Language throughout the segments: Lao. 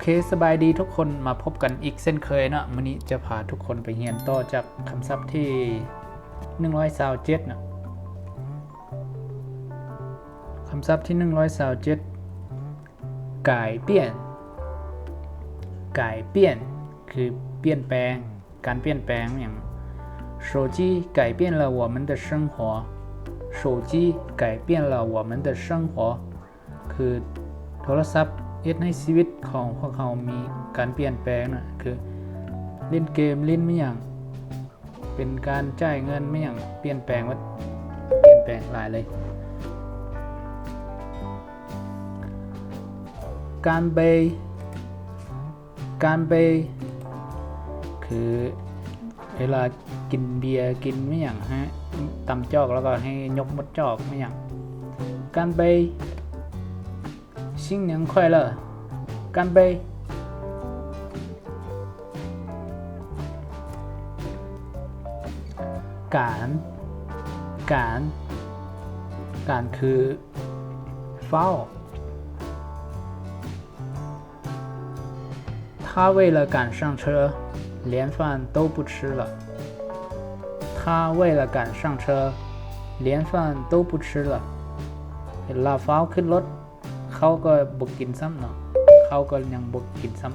ເຄ ສະບາຍດີທຸກຄົນ ມາພົບກັນອີກເຊັ່ນເຄີຍເນາະ. ມື້ນີ້ຈະພາທຸກຄົນໄປຮຽນຕໍ່ຈາກຄຳສັບທີໜຶ່ງຮ້ອຍຊາວເຈັດເນາະ. ຄຳສັບທີໜຶ່ງຮ້ອຍຊາວເຈັດ ກາຍປ່ຽນ ກາຍປ່ຽນ ຄືປ່ຽນແປງ ການປ່ຽນແປງຫຍັງ. 手机改变了我们的生活 手机改变了我们的生活 ຄືໂທລະສັບເຮັດໃຫ້ຊີວິດຂອງພວກເຮົາມີການປ່ຽນແປງນະ ຄືຫຼິ້ນເກມ ຫຼິ້ນແມ່ນຫຍັງ ເປັນການຈ່າຍເງິນແມ່ນຫຍັງ ປ່ຽນແປງໝົດ ປ່ຽນແປງຫຼາຍເລີຍ. 干杯 干杯 ຄືເວລາກິນເບຍ ກິນແມ່ນຫຍັງ ໃຫ້ຕຳຈອກ ແລ້ວກໍໃຫ້ຍົກໝົດຈອກແມ່ນຫຍັງ. 干杯 新年快乐 干杯 ການ ການ ການຄືຟ້າວ. 他为了赶上车，连饭都不吃了。他为了赶上车，连饭都不吃了。 ເວລາຟ້າວຂຶ້ນລົດ ເຂົ້າກໍບໍ່ກິນຊ້ຳເນາະ ເຂົ້າກໍຍັງບໍ່ກິນຊ້ຳ.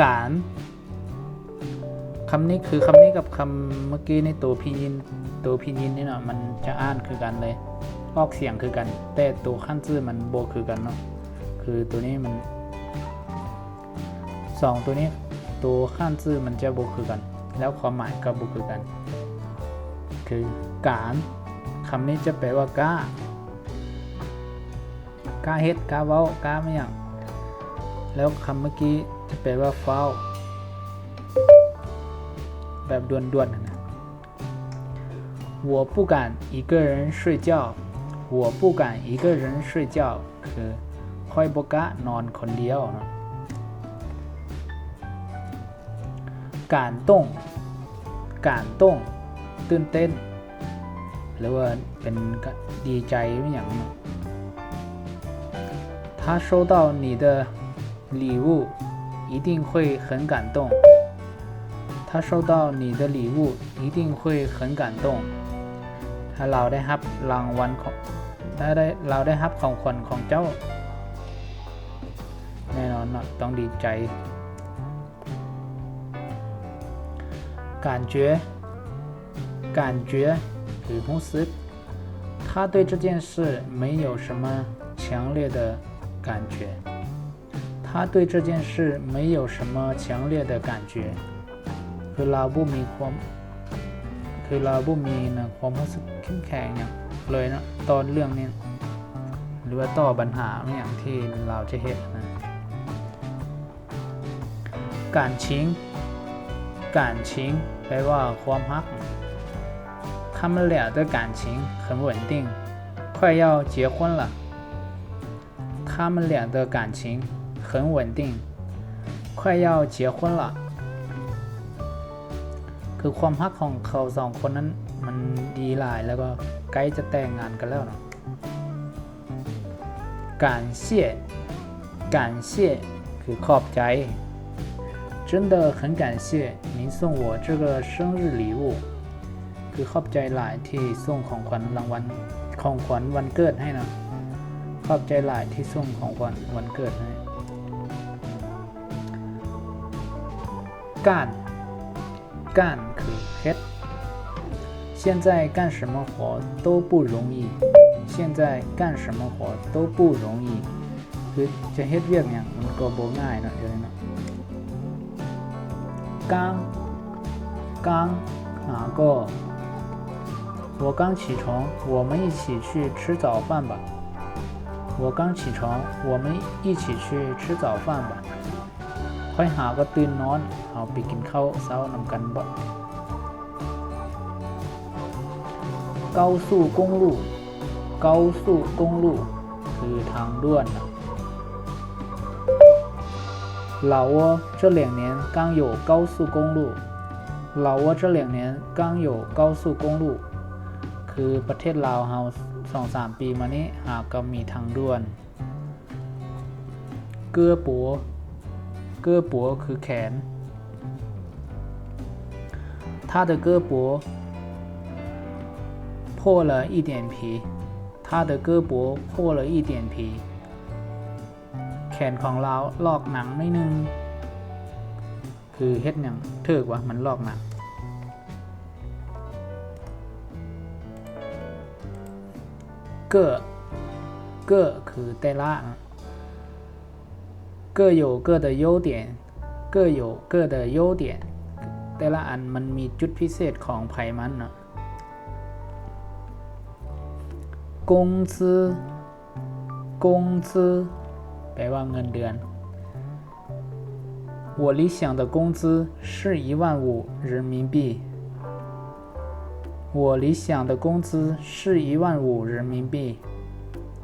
ການ ຄຳນີ້ຄື ຄຳນີ້ກັບຄຳເມື່ອກີ້ນີ້ ໂຕພິນຍິນ ໂຕພິນຍິນນີ້ເນາະ ມັນຈະອ່ານຄືກັນເລີຍ ອອກສຽງຄືກັນ ແຕ່ໂຕຄັນຈື່ມັນບໍ່ຄືກັນເນາະ. ຄືໂຕນີ້ມັນ ສອງໂຕນີ້ ໂຕຄັນຈື່ມັນຈະບໍ່ຄືກັນ ແລ້ວຄວາມໝາຍກໍບໍ່ຄືກັນ. ຄືການ ຄຳນີ້ຈະແປວ່າກ້າ ກ້າເຮັດ ກ້າເວົ້າ ກ້າແມ່ນຫຍັງ ແລ້ວຄຳເມື່ອກີ້ຈະແປວ່າຟ້າວ ແບບດ່ວນໆ ຫັ້ນນະ. 我不敢一个人睡觉 我不敢一个人睡觉 ຄືຂ້ອຍບໍ່ກ້ານອນຄົນດຽວເນາະ. 感动 感动 ຕື່ນເຕັ້ນ ຫຼືວ່າເປັນ ກະ ດີໃຈອີ່ຫຍັງເນາະ. 他收到你的礼物一定会很感动。他收到你的礼物一定会很感动。 ຖ້າລາວໄດ້ຮັບລາງວັນຂອງ ຖ້າໄດ້ ລາວໄດ້ຮັບຂອງຂວັນຂອງເຈົ້າ ແນ່ນອນເນາະ ຕ້ອງດີໃຈ. 感觉 感觉 ຄືຮູ້ສຶກ. 他对这件事没有什么强烈的感觉。他对这件事没有什么强烈的感觉。 ຄືລາວບໍ່ມີຄວາມ ຄືລາວບໍ່ມີນະ ຄວາມຮູ້ສຶກເຂັ້ມແຂງຫຍັງເລີຍເນາະ ຕໍ່ເລື່ອງນີ້ ຫຼືວ່າຕໍ່ບັນຫາຫຍັງທີ່ລາວຈະເຮັດນະ. 感情 感情 ແປວ່າຄວາມຮັກ. 他们俩的感情很稳定，快要结婚了。 他们俩的感情很稳定，快要结婚了。 ຄືຄວາມຮັກຂອງເຂົາສອງຄົນນັ້ນມັນດີຫຼາຍ ແລ້ວກໍໃກ້ຈະແຕ່ງງານກັນແລ້ວເນາະ. 感谢 感谢 ຄືຂອບໃຈ. 真的很感谢您送我这个生日礼物。 ຄືຂອບໃຈຫຼາຍທີ່ສົ່ງຂອງຂວັນລາງວັນ ຂອງຂວັນວັນເກີດໃຫ້ນະ. ຂອບໃຈຫຼາຍທີ່ສົ່ງຂອງຂວັນວັນເກີດໃຫ້. 干 干 ຄືເຮັດ. 现在干什么活都不容易。现在干什么活都不容易。 ຄືຈະເຮັດວຽກຫຍັງມັນກໍບໍ່ງ່າຍເນາະ ດຽວນີ້ເນາະ. 刚 刚 ຫາກໍ. 我刚起床，我们一起去吃早饭吧。我刚起床，我们一起去吃早饭吧。 ຂ້ອຍຫາກໍຕື່ນນອນ ເຮົາໄປກິນເຂົ້າເຊົ້ານຳກັນເບາະ. 高速公路 高速公路 ຄືທາງດ່ວນນະ. 老挝这两年刚有高速公路。老挝这两年刚有高速公路 ຄືປະເທດລາວເຮົາສອງສາມປີມານີ້ຫາກໍມີທາງດ່ວນ.胳膊 胳膊 ຄືແຂນ 他的胳膊破了一点皮 他的胳膊破了一点皮 ແຂນຂອງລາວລອກໜັງໜ້ອຍໜຶ່ງ ຄືເຮັດຫຍັງຖືກວ່າ ມັນລອກໜັງ 个 个 ຄືແຕ່ລະ 各有各的优点 各有各的优点 ແຕ່ລະອັນມັນມີຈຸດພິເສດຂອງໃຜມັນເນາະ 工资 工资 ແປວ່າເງິນເດືອນ 我理想的工资是一万五人民币 我理想的工资是一万五人民币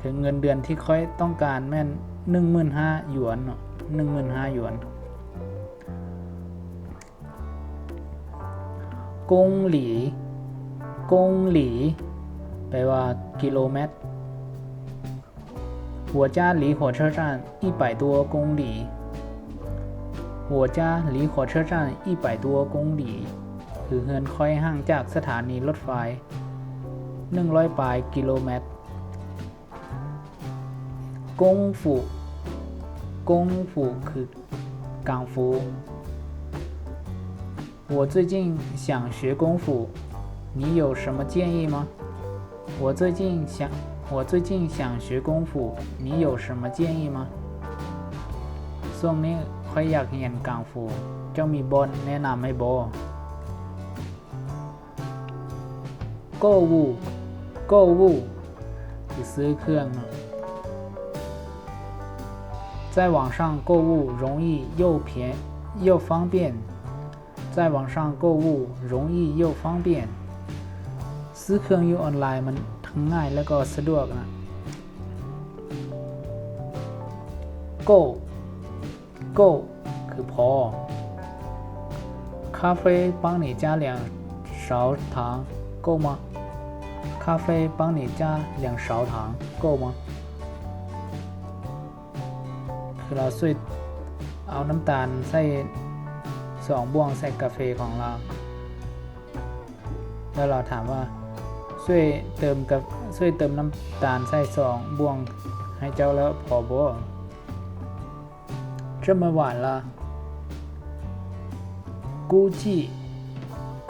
ຄືເງິນເດືອນທີ່ຂ້ອຍຕ້ອງການແມ່ນໜຶ່ງໝື່ນຫ້າຢວນເນາະ ໜຶ່ງໝື່ນຫ້າຢວນ 公里 公里 ແປວ່າກິໂລແມັດ 我家离火车站一百多公里 我家离火车站一百多公里 ຄືເຮືອນຂ້ອຍຫ່າງຈາກສະຖານີລົດໄຟໜຶ່ງຮ້ອຍປາຍກິໂລແມັດ 功夫 功夫 ຄື กัງຟູ 我最近想学功夫，你有什么建议吗？我最近想，我最近想学功夫，你有什么建议吗？ ຊ່ວງນີ້ຂ້ອຍຢາກຮຽນກັງຟູ ເຈົ້າມີບ່ອນແນະນຳໃຫ້ບໍ່? 购物 购物 ຄືຊື້ເຄື່ອງເນາະ 在网上购物容易又便又方便 在网上购物容易又方便 ຊື້ເຄື່ອງຢູ່ອອນລາຍມັນທັງງ່າຍ ແລະ ກໍສະດວກນະ 够 够 ຄືພໍ 咖啡帮你加两勺糖够吗？咖啡帮你加两勺糖够吗？ ຄືລາວຊ່ວຍເອົານ້ຳຕານໃສ່ສອງບ່ວງໃສ່ກາເຟຂອງລາວ ແລ້ວລາວຖາມວ່າ ຊ່ວຍເຕີມກາ ຊ່ວຍເຕີມນ້ຳຕານໃສ່ສອງບ່ວງໃຫ້ເຈົ້າແລ້ວພໍບໍ່? 这么晚了，估计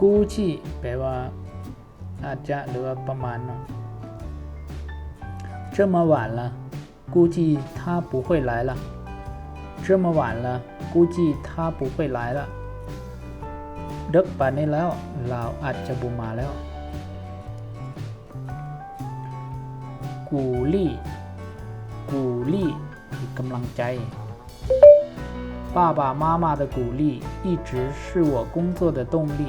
估计 ແປວ່າ ອາດຈະ ຫຼືວ່າປະມານເນາະ 这么晚了，估计他不会来了。这么晚了，估计他不会来了。 ເດິກປານນີ້ແລ້ວ ລາວອາດຈະບໍ່ມາແລ້ວ ກູລີ ກູລີ ຄືກຳລັງໃຈ 爸爸妈妈的鼓励一直是我工作的动力。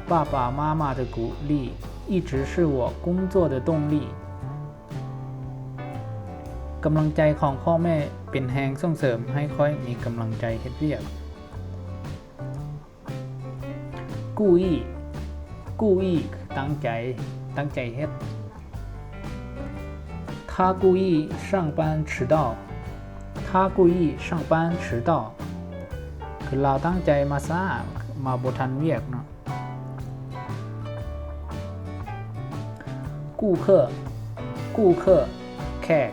爸爸妈妈的鼓励一直是我工作的动力。 ກຳລັງໃຈຂອງພໍ່ແມ່ເປັນແຮງສົ່ງເສີມໃຫ້ຂ້ອຍມີກຳລັງໃຈເຮັດວຽກ. 故意 故意 ຕັ້ງໃຈ ຕັ້ງໃຈເຮັດ. 他故意上班迟到. 他故意上班迟到. ຄືລາວຕັ້ງໃຈມາຊ້າ ມາບໍ່ທັນວຽກເນາະ. 顾客 顾客 ແຂກ.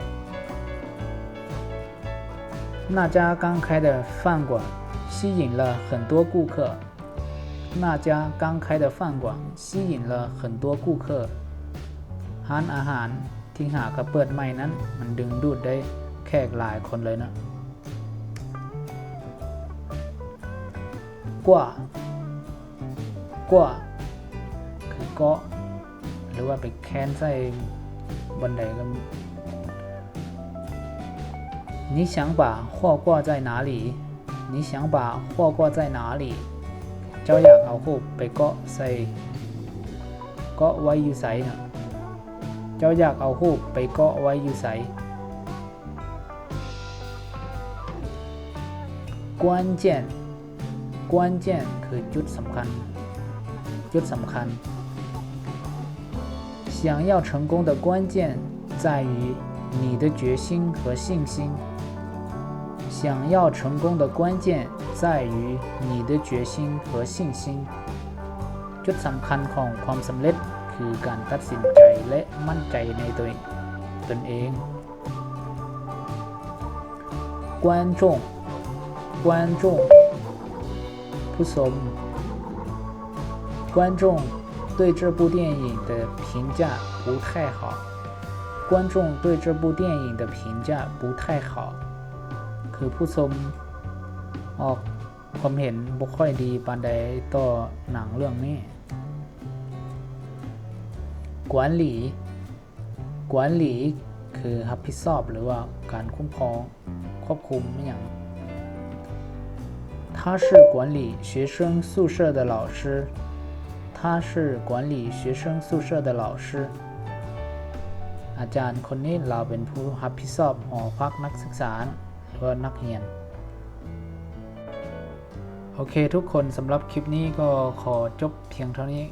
那家刚开的饭馆吸引了很多顾客. 那家刚开的饭馆吸引了很多顾客. ຮ້ານອາຫານທີ່ຫາກະເປີດໃໝ່ນັ້ນ ມັນດຶງດູດໄດ້ແຂກຫຼາຍຄົນເລີຍເນາະ. 挂 挂 ຄືເກາະ ຫຼືວ່າໄປແຂນໃສ່ບ່ອນໃດກໍມີ. 你想把画挂在哪里? 你想把画挂在哪里? ເຈົ້າຢາກເອົາຮູບໄປເກາະໃສ່ ເກາະໄວ້ຢູ່ໃສນະ? ເຈົ້າຢາກເອົາຮູບໄປເກາະໄວ້ຢູ່ໃສ? 关键 关键 ຄືຈຸດສຳຄັນ ຈຸດສຳຄັນ. 想要成功的关键在于你的决心和信心.想要成功的关键在于你的决心和信心。 ຈຸດສຳຄັນຂອງຄວາມສຳເລັດຄືການຕັດສິນໃຈ ແລະ ໝັ້ນໃຈໃນໂຕ ຕົນເອງ. 观众 观众 ຜູ້ຊົມ 观众对这部电影的评价不太好。 观众对这部电影的评价不太好。 ຄືຜູ້ຊົມອອກຄວາມເຫັນບໍ່ຄ່ອຍດີປານໃດຕໍ່ໜັງເລື່ອງນີ້. 管理 管理 ຄືຮັບຜິດຊອບ ຫຼືວ່າການຄຸ້ມຄອງ ຄວບຄຸມອີ່ຫຍັງ. 他是管理学生宿舍的老师。 他是管理学生宿舍的老师。 ອາຈານຄົນນີ້ລາວເປັນຜູ້ຮັບຜິດຊອບຫໍພັກນັກສຶກສາ ຫຼືວ່ານັກຮຽນ. ໂອເຄທຸກຄົນ, ສຳລັບຄລິບນີ້ກໍຂໍຈົບພຽງເທົ່ານີ້.